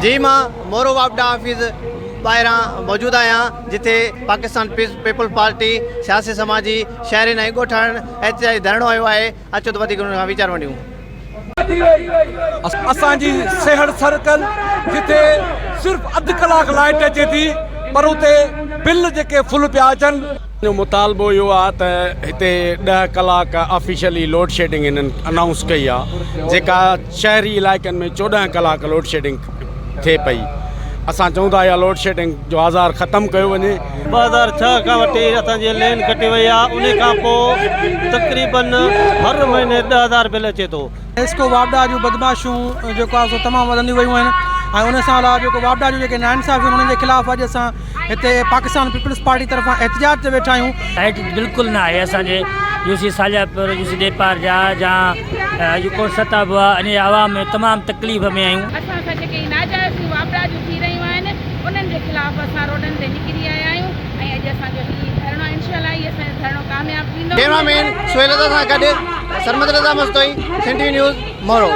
جي مان مورو واپڊا آفيس ٻاهران موجود آهيان جتي پاڪستان پيپلز پارٽي سياسي سماجي شهرين ۽ ڳوٺاڻن احتجاجي ڌرڻو هنيو آهي اچو ته وڌيڪ انهن کان ويچار ونڊيون. اسان جي سيهڙ سرڪل جتي صرف اڌ ڪلاڪ لائٽ اچي ٿي پر اتي بل جيڪي فل پيا اچن. جو مطالبو اهو آ ته هتي ڏهه ڪلاڪ آفيشلي لوڊشيڊنگ هنن انائونس ڪئي آ جيڪا شهري علائقن ۾ 14 ڪلاڪ لوڊشيڊنگ ٿئي پئي اسان چئون ٿا اها لوڊشيڊنگ جو آزار ختم ڪيو وڃي. 2006 کان وٺي اسان جي لين ڪٽي وئي آ انهي کان پوء تقريبن هر مهيني 10,000 بل اچي ٿو. حيسڪو واپڊا جون بدمعاشيون جيڪو آهي سو تمام وڌنديون ويون آهن ۽ ان سان علاوه جيڪو واپڊا جون جيڪي ناانصافيون آهن انهن جي خلاف اڄ اسان هتي پاڪستان پيپلز پارٽي طرفان احتجاج تي ويٺا آهيون. لائيٽ بلڪل نه آهي اسان جي يو سي سالياپور يو سي ڏيپارجا جا يو ڪوٽ ستابو آ انهي عوام ۾ تمام تڪليف ۾ آهيون. اسان سان جيڪي ناجائزيون واپڊا جون ٿي رهيون آهن انهن جي خلاف اسان روڊن تي نڪري آيا آهيون ۽ اڄ اسان جو هي ڌرڻو انشاء الله هي اسان جو ڌرڻو ڪامياب ٿيندو. ڪئميرا مين سهيل رضا سان گڏ Sarmad Raza Mastoi, Sindh T V news, Moro.